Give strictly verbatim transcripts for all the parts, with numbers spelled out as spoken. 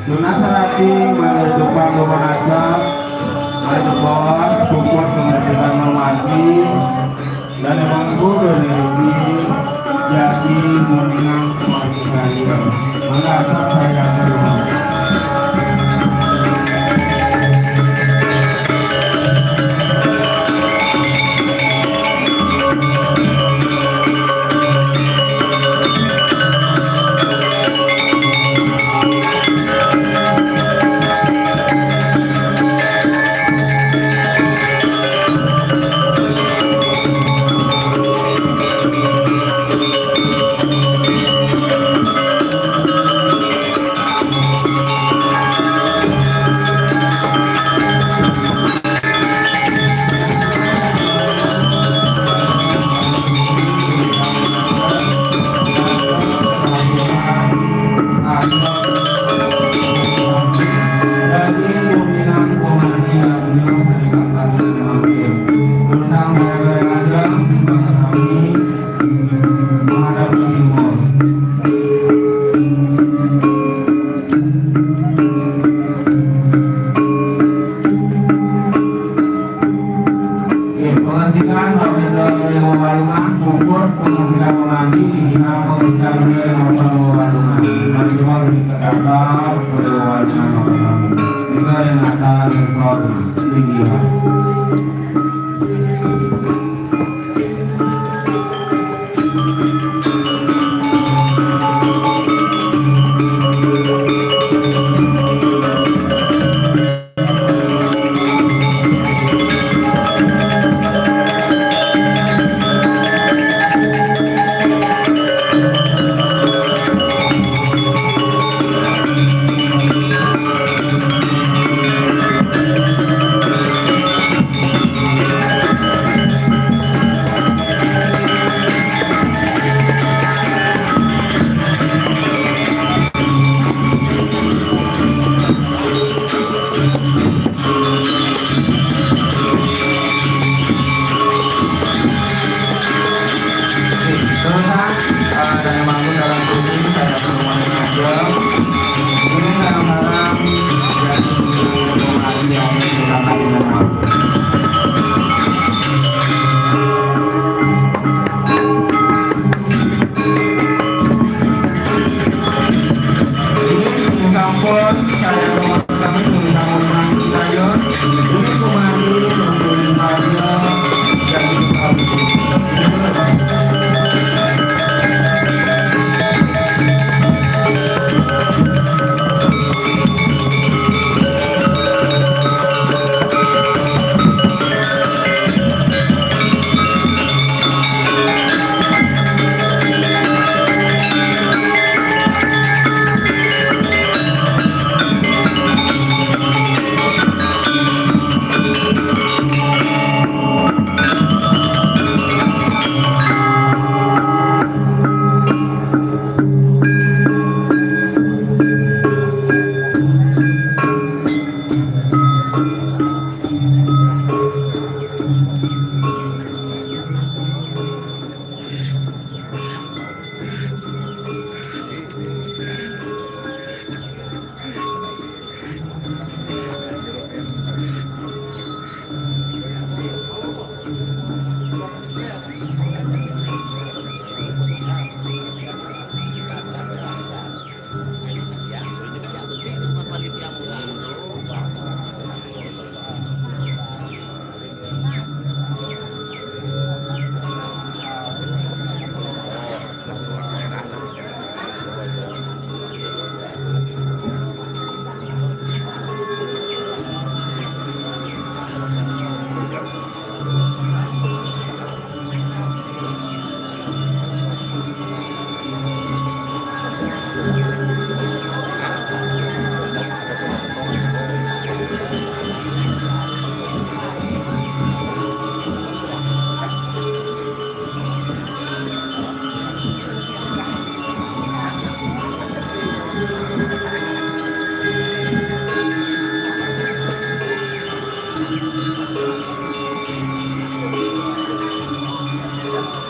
Tunas rating, mangga tupang dumun asep, mangga tupang puput, mangga tupang mamati, dan emang kudu niki jadi muningan kumaha kalian. Mangga asep saya. Oke, pangasihan, pamida ring wewalungan, puput, pangasihan mamandi, inggih pangasihan ring wewalungan. Mari coba kita daftar pada wewalungan mangga sami. Kita yang ada yang sol, inggih.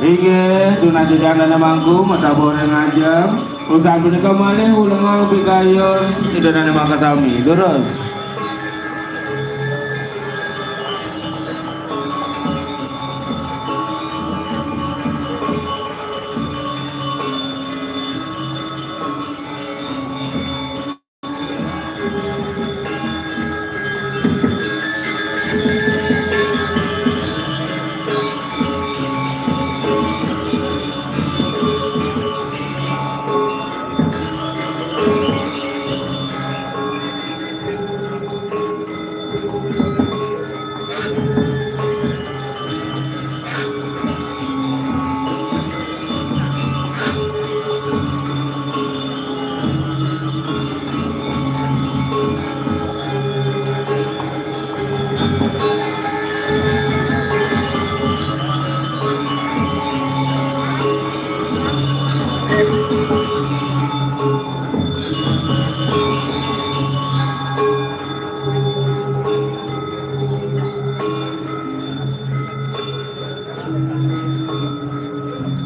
Inggih, tunas jujang dane mangku, matabuh ring ajeng. Usaha punika malih ulengang pigayun Ida Dané mangkasami. Durus.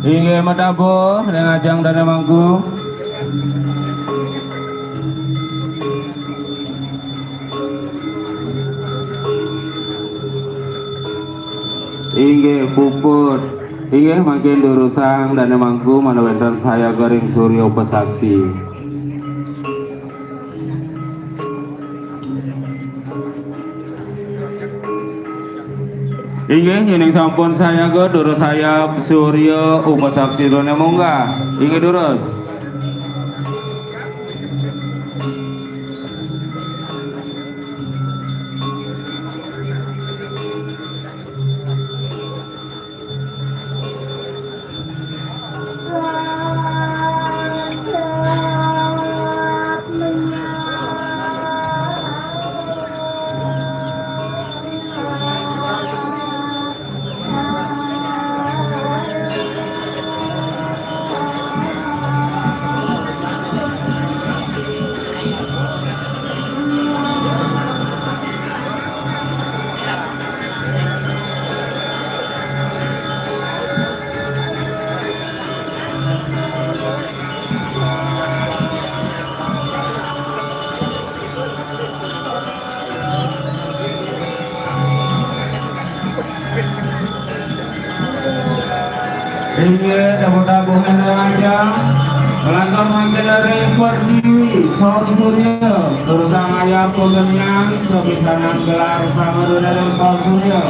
Inggih matabuh ring ajeng dané mangku. Inggih puput. Inggih mangkin durusang dané mangku manawi wénten sayaga ring Surya Upasaksi. Inggih, yéning sampun sayaga, durus sayap Surya Upasaksi dané munggah. Inggih durus. Inggih, tepuk tangan ring ajeng. Lantur mangkin ring Pertiwi, Sang Surya, durusang ayap pagenian, sapisanan gelar Sang Runa ring Sang Surya.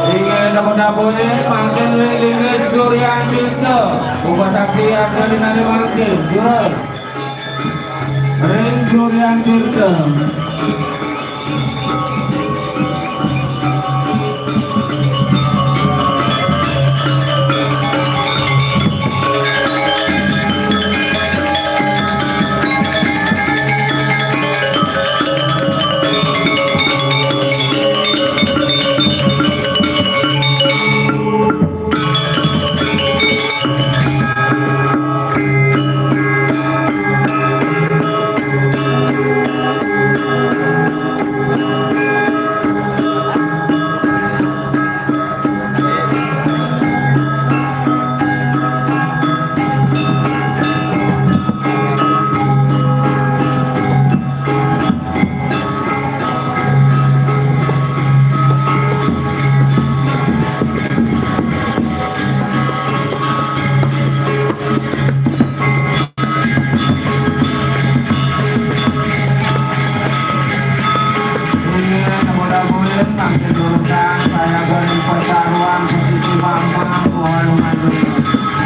Inggih, napa-napané mangkin ring linggih Suryan Tirta. Upasaksi arga dinané mangkin, durus. Ring Suryan Tirta.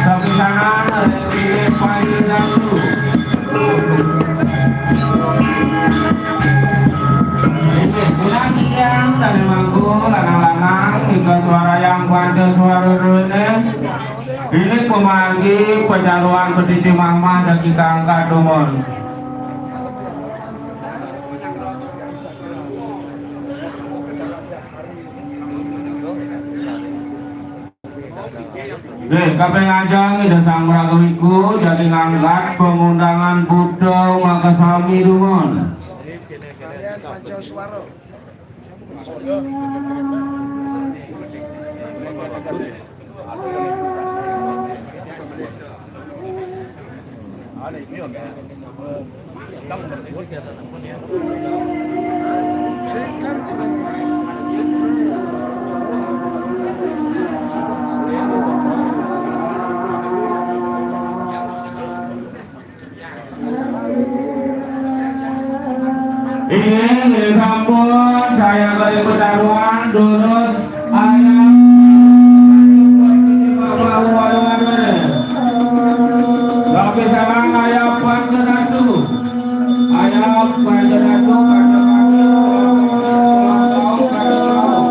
Sapisanan ring Panji Ratu. Pamargi pacaruan petiti mahmah jagi kaangkat dumun. Nggih, kaping ajeng Ida Sang Maraga Wiku jagi ngangkat pangundangan buta makasami dumun. Kalian Panca Suara. Inggih, inggih sampun, saya kali petaruan, durus, ayam. Tapi sarang ayam pan ke datu. Ayam pan ke datu, pada kaki, pada kaki.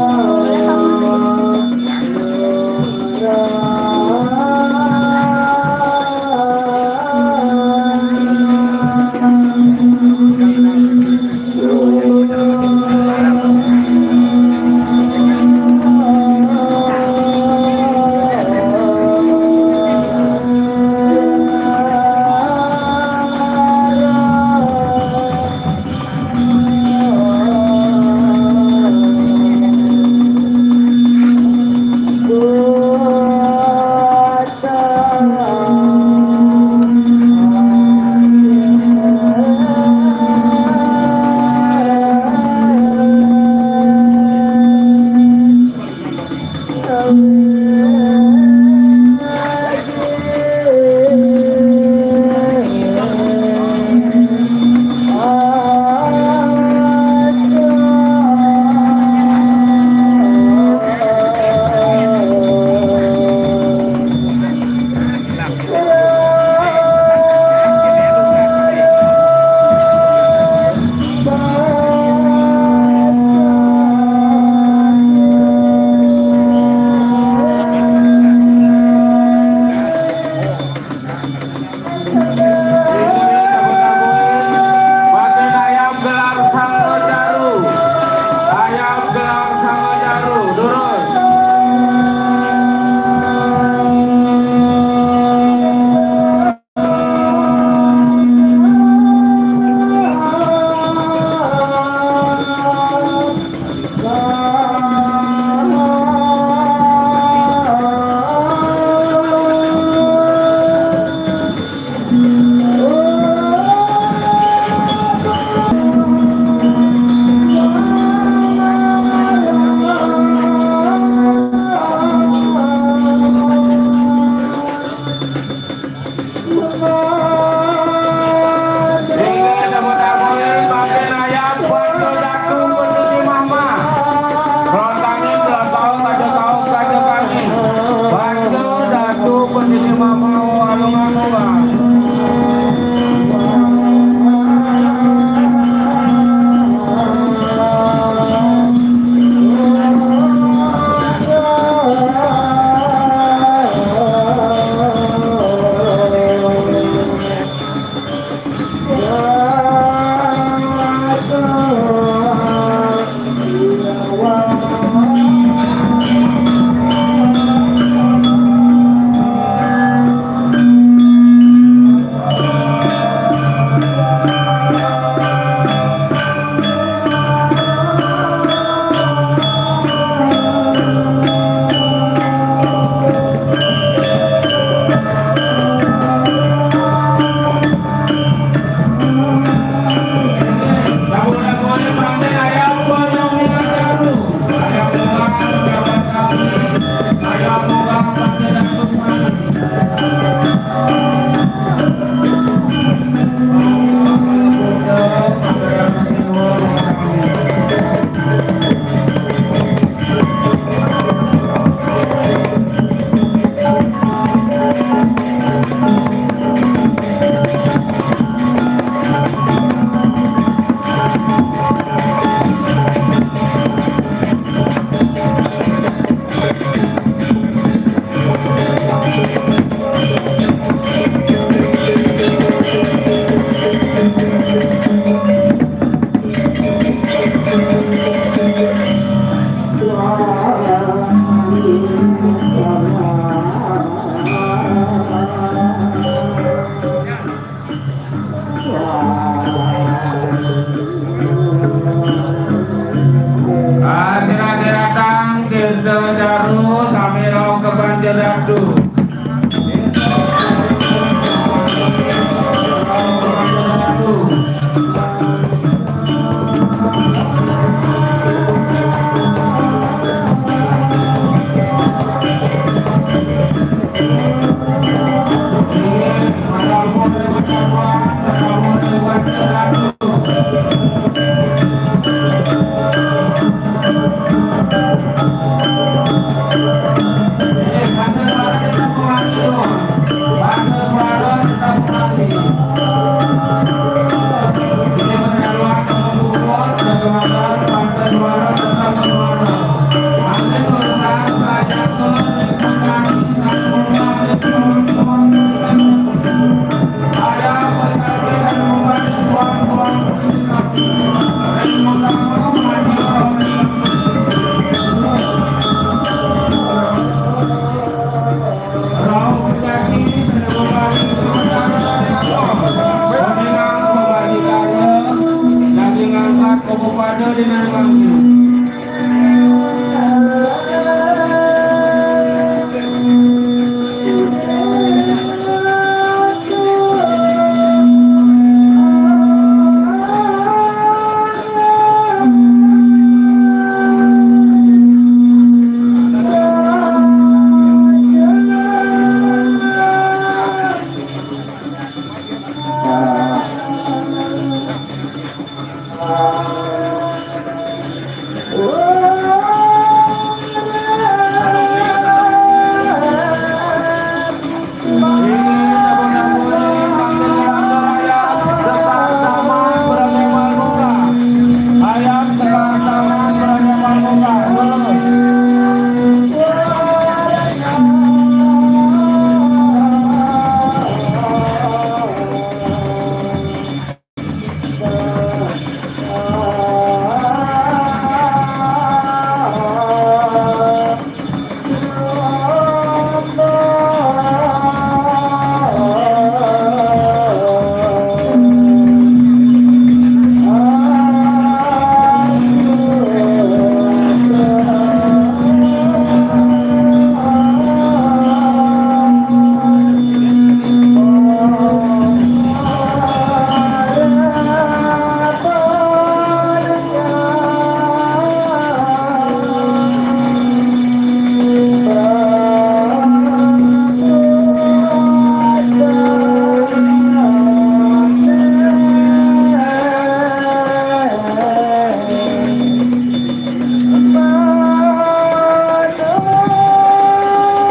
Pada dengan bangsa.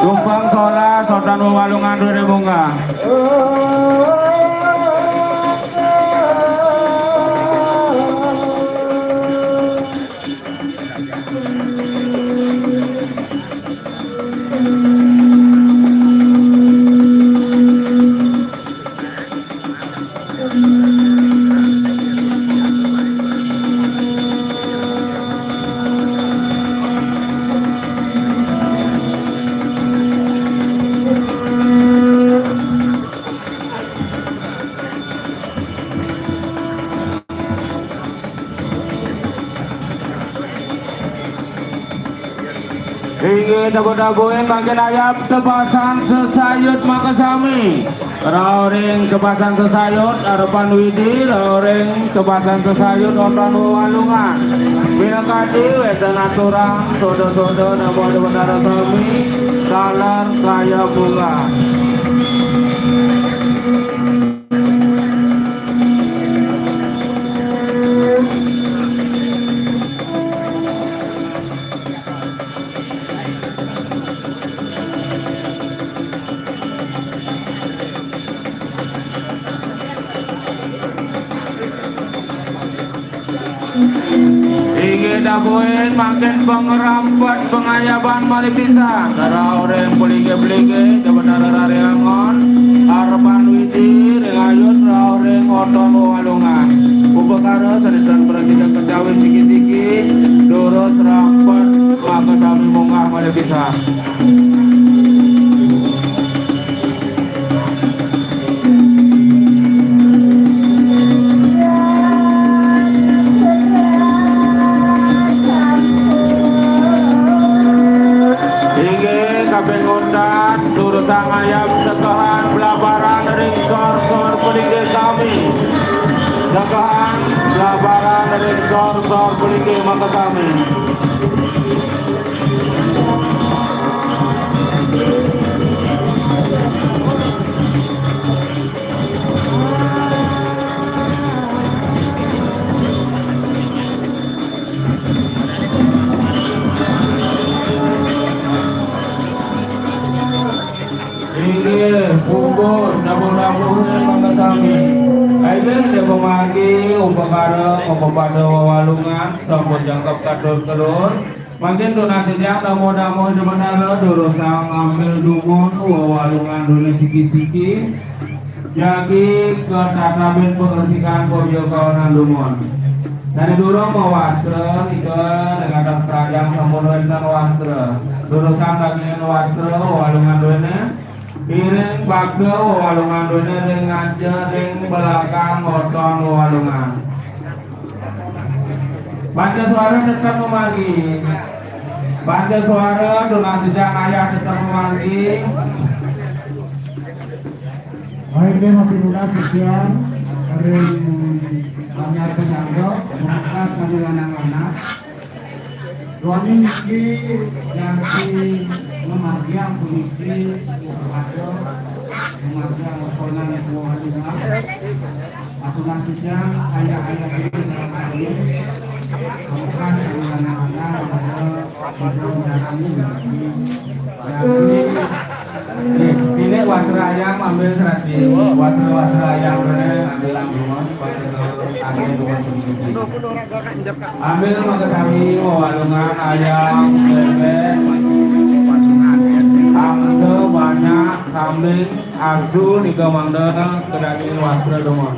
Tumpang solas, oton wewalungan duene munggah. Inggih, tabuh-tabuhin mangkin ayab tebasan sesayut makasami. Rauh ring tebasan sesayut arepan Widi, rauh ring tebasan sesayut oton wewalungan. Minakadi wenten aturang soda-soda namo ida betara sami, taler kayab munggah. Inggih, tabuhin mangkin pangerampet pangayaban malih pisan. Rauh ring palinggih-palinggih, ida betara rariangon, arepan Widi, ring ayud, rauh ring oton wewalungan. Upakara sane tan prasida kejawi siki-siki, durus rampet makasami munggah malih pisan. Inggih, kaping untat, durusang ayab sekehan blabaran ring sor-sor palinggih sami. Sekehan blabaran ring sor-sor palinggih makasami. Inggih, puput, nabuh-nabuh ring makasami. Inggih, ida pamargi upakara mapapada wewalungan, sampun jangkep katur kelur. Mangkin tunas titiang namo-namo ida betara, durusang ngambil dumun wewalungan duene siki-siki. Jagi katatabin pangresikan pabia kawanan dumun. Sane durung mawastra, nika ring atas keranjang sampun wenten wastra. Durusang dagingin wastra wewalungan duene. Piring baka wewalungan duene ring ngaja ring belakang oton wewalungan. Banda suara tetap memanggil. Banda suara tunas sidang ayah tetap memanggil. Baik, dia makin mudah sekian. Ring Banjar Penyangga, membuka kami lanang-lanang. Dua niki yang si memargiang puniki, memargiang konan kuah. Aku nasibnya ayah-ayah ini dalam hari ini. Pamungkas anak-anak, mudah-mudahan ini. Ini wasra ayam ambil serati. Wasra-wasra ayam ini ambil ambil. Ambil mangga sami wewalungan ayam, bebek, angsa banyak, kambing, asu nika mangda kedaging wasra demen.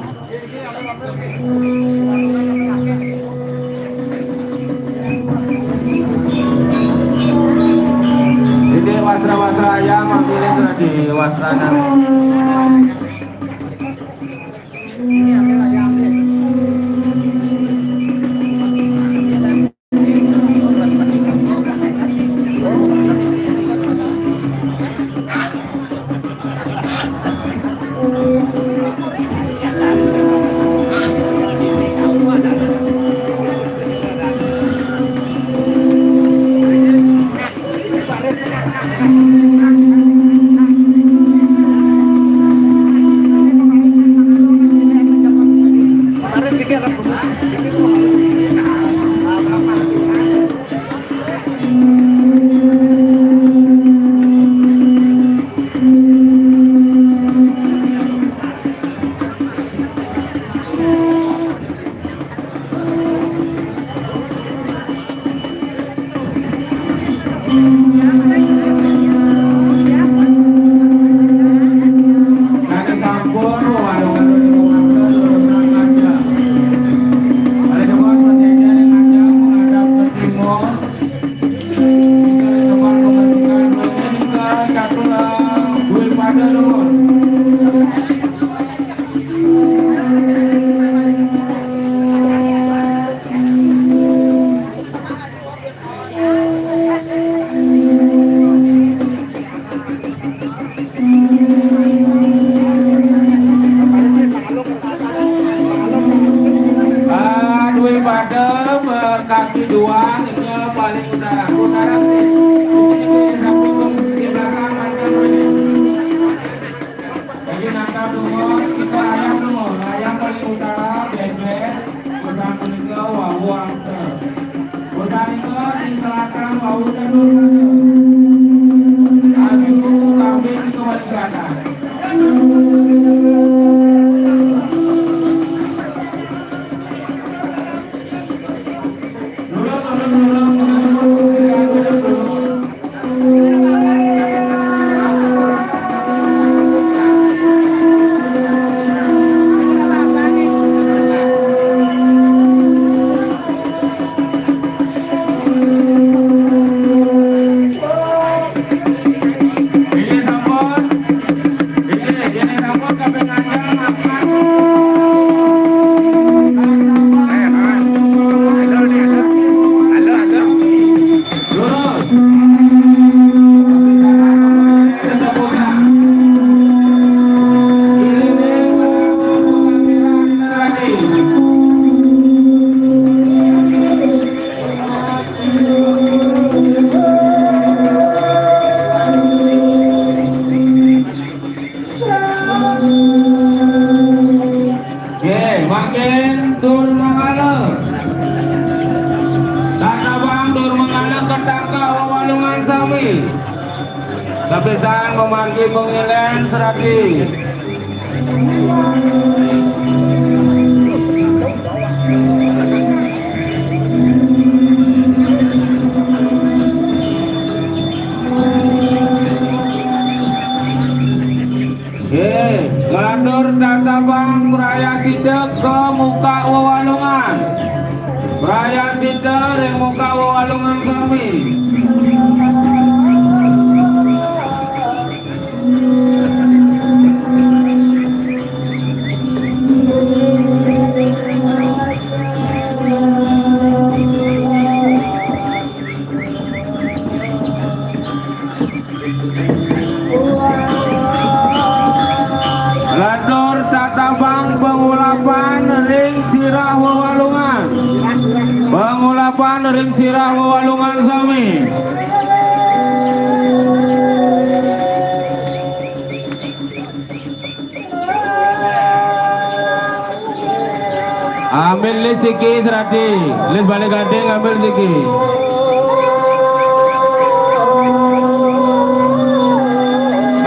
Ini wasra-wasra ayam ambil itu di wasra nang. Dua pada berkaki dua, ini paling utara. Utara sih. Ini samping di belakang ada ini. Jadi nangkap dulu, kita ayam dulu. Ayam paling utara, bebek, pisang punika, wau angsa. Pisang punika di selatan, wau cedur. Aju kambing ke selatan. Nggih, mangkin tur mangala. Satabang tur mangala ketangka wewalungan sami. Sapisan mamargi pangilen serati. Nggih, nglantur tatabang prayascita ka muka wewalungan. Prayascita ring muka wewalungan sami. Pangulapan ring sirah wewalungan sami. Ambil lis siki, Sradi. Lis Bale Gading, ambil siki.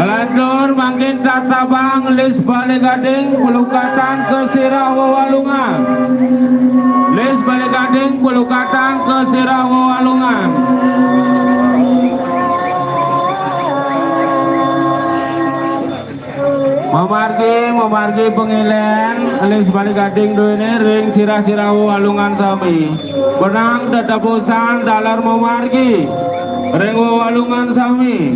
Lantur mangkin tatabang lis Bale Gading pelukatan ke sirah wewalungan. Lis Bale Gading pelukatan ke sirah wewalungan. Mamargi, mamargi pangilen, lis Bale Gading duene ring sirah-sirah wewalungan sami. Benang tetepusan taler mamargi ring wewalungan sami.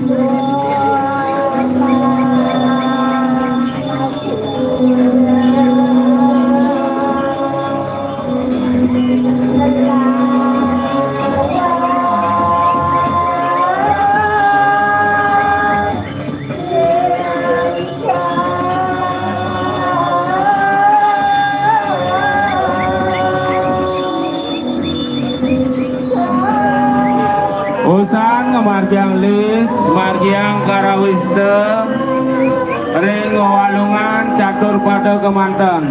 Usan ngamargiang lis, margiang karawista ring wewalungan catur pada kemanten.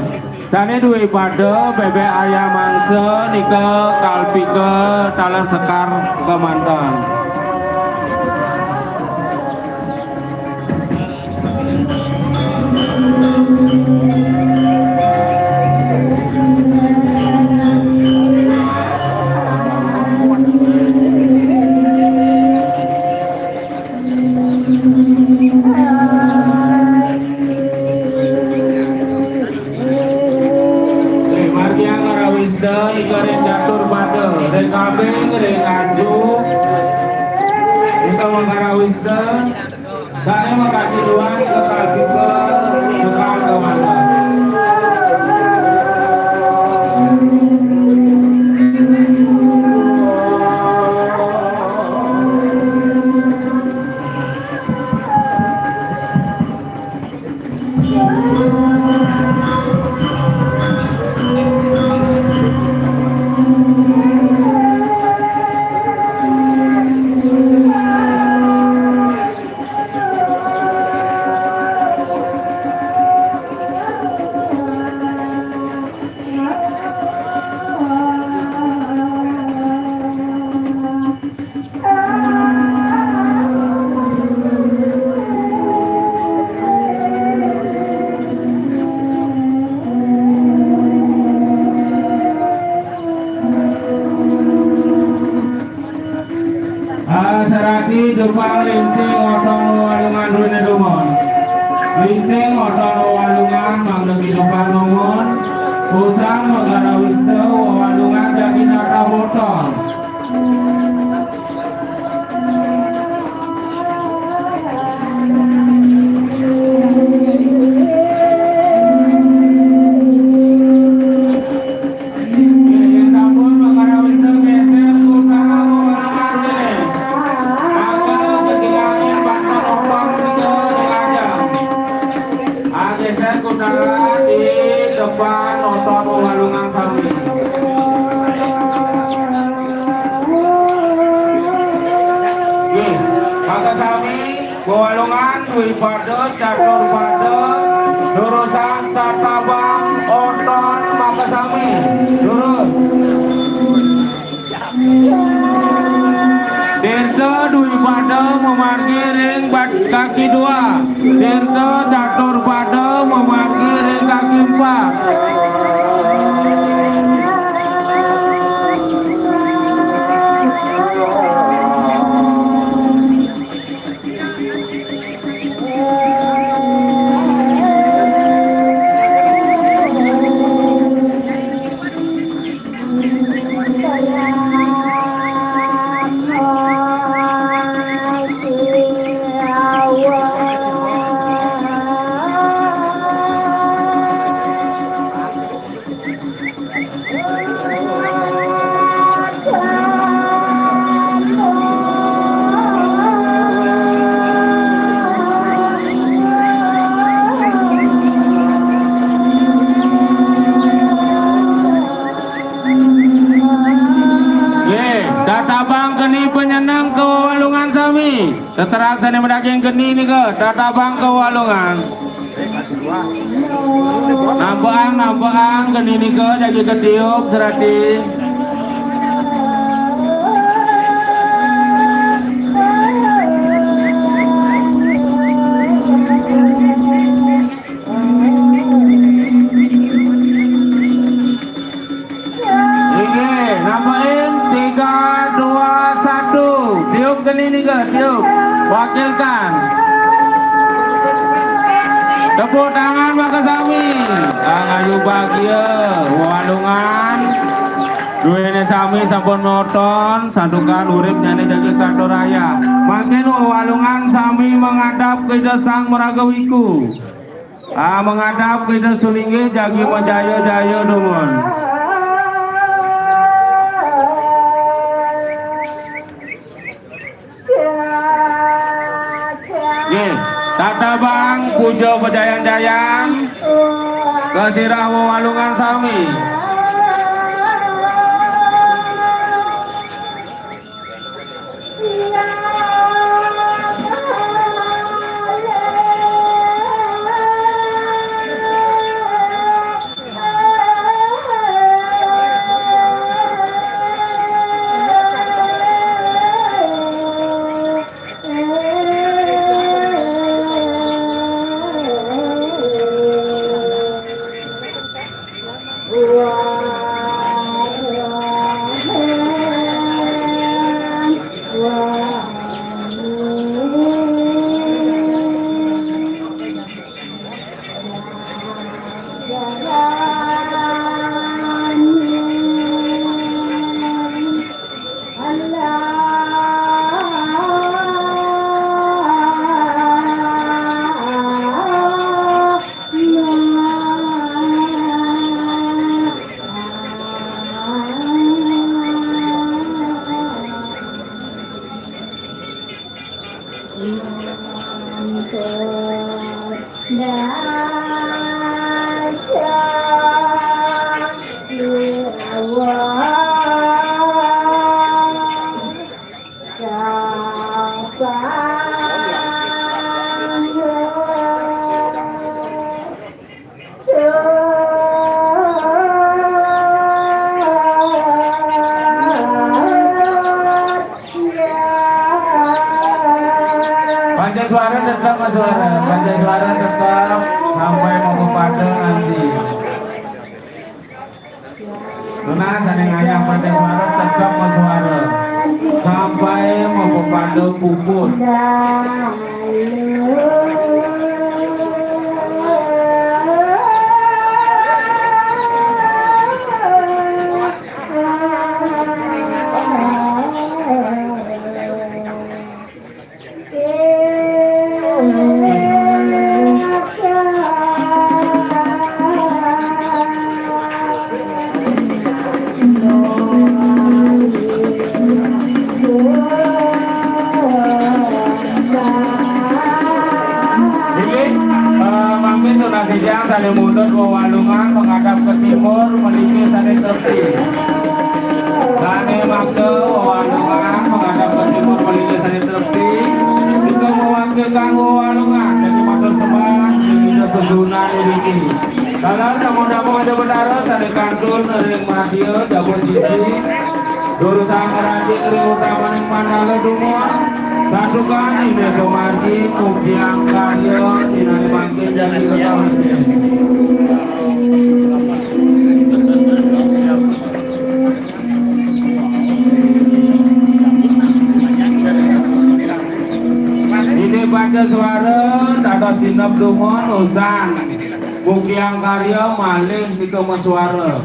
Sane duwe pada bebek ayam mangsa nika kalpika taler sekar kemanten. Ring margiang karawista nika ring catur pada, ring kambing, ring asu, nika makarawista, sane makatiduan nika kalpika, tukang kamanten. Ah, sarati jupang linting oton wewalungan duene dumun. Linting oton wewalungan mangda kidupang dumun. Usan makarawista wewalungan jagi nata boton. Yen sampun makarawista geser ke utara wewalungan rene. Maka kekirangan banten ompong tiga ring ajeng. Ah, geser ke utara di depan oton wewalungan sami. Nggih, maka sami wewalungan Dwi Pada, Catur Pada, durusang tatabang oton makasami. Durus. Tirta Dwi Pada mamargi ring bat-, kaki dua. Tirta Catur Pada mamargi ring kaki empat. Tatabang geni panyeneng ka wewalungan sami. Teteras sane madaging geni nika, tatabang ka wewalungan. Nampekang, nampekang geni nika jagi katiup serati. Inggih, nambahin tiga, dua, satu. Tiup geni nika, tiup. Wakilkan. Tepuk tangan maka sami. Angayu bahagia, wewalungan. Duene sami sampun nonton, santukan urip nyane jagi katon rayah. Mangkin wewalungan sami menghadap ka Ida Sang Maraga Wiku. Ah, menghadap ka Ida Sulinggih jagi majaya-jaya dumun. Nggih, tatabang puja pajayan-jayan ka sirah wewalungan sami. Panca suara tetap, Mas Suara. Panca suara tetap sampai mau kepada nanti. Tunas sane ngayah panca suara tetap masuara sampai mapepada puput. Inggih, eh, mangkin tunas titiang sane mundut wewalungan menghadap ke timur, mriki sane tertib. Sane makta wewalungan menghadap ke timur, mriki sane tertib. Nika mewakilkan wewalungan dadi matur sembah ring Ida Sesuhunan niki. Taler tamu-tamu Ida Betara sane kantun ring madya jaba sisi. Durusang ngranjing ring utamaning mandala dumun. Santukan inggih pamargi mugiang karya sinane mangkin jagi kekawitin. Inggih panca suara, dados sineb dumun usan. Mugiang karya malih nika masuara.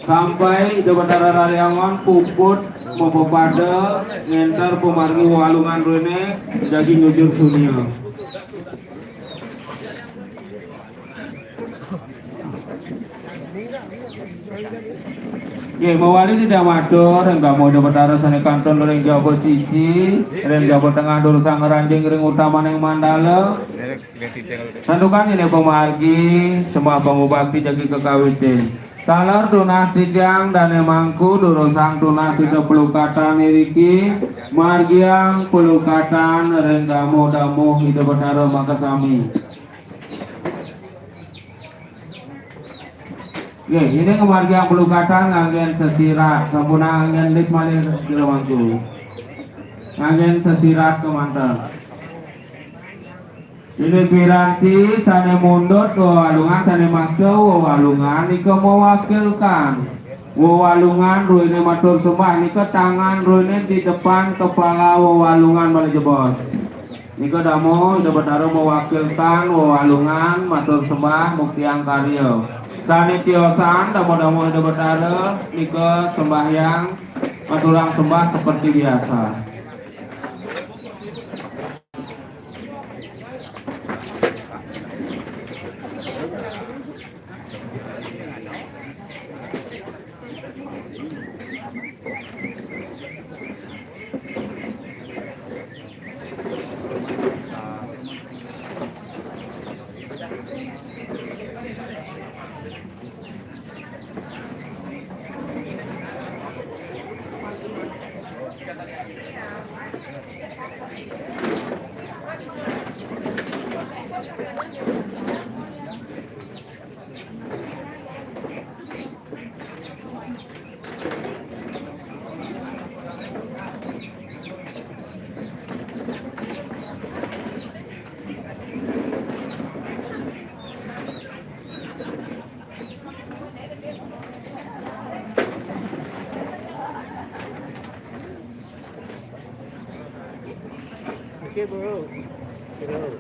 Sampai Ida Betara Rariangon puput mapepada ngenter pamargi wewalungan rene jagi nyujur sunia. Nggih, mawali titiang matur ring tamu Ida Betara sane kantun ring jaba sisi, ring jaba tengah durusang ngranjing ring utamaning mandala. Santukan inggih pamargi sembah pangubakti jagi kekawitin. Taler tunas titiang dané mangku durusang tunas Ida pelukatan iriki, margiang pelukatan ring damuh-damuh Ida Betara makasami. Nggih, ini ngamargiang pelukatan nganggén sesirat, sampunang nganggén lis malih kira mangku. Nganggén sesirat kémanten. Ini piranti sané mundut wewalungan, sané makta wewalungan nika mewakilkan wewalungan ruhiné matur sembah, nika tangan ruhiné di depan kepala wewalungan malih jebos. Nika damuh Ida Betara mewakilkan wewalungan matur sembah muktiang karya. Sané tiosan damuh-damuh Ida Betara nika sembahyang, maturang sembah seperti biasa. Oke, Bro. Bro.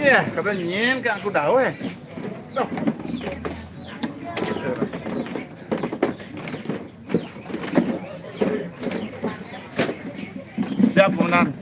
Iya, kada nyén ka aku dawéh. Duh. Siap, Komandan.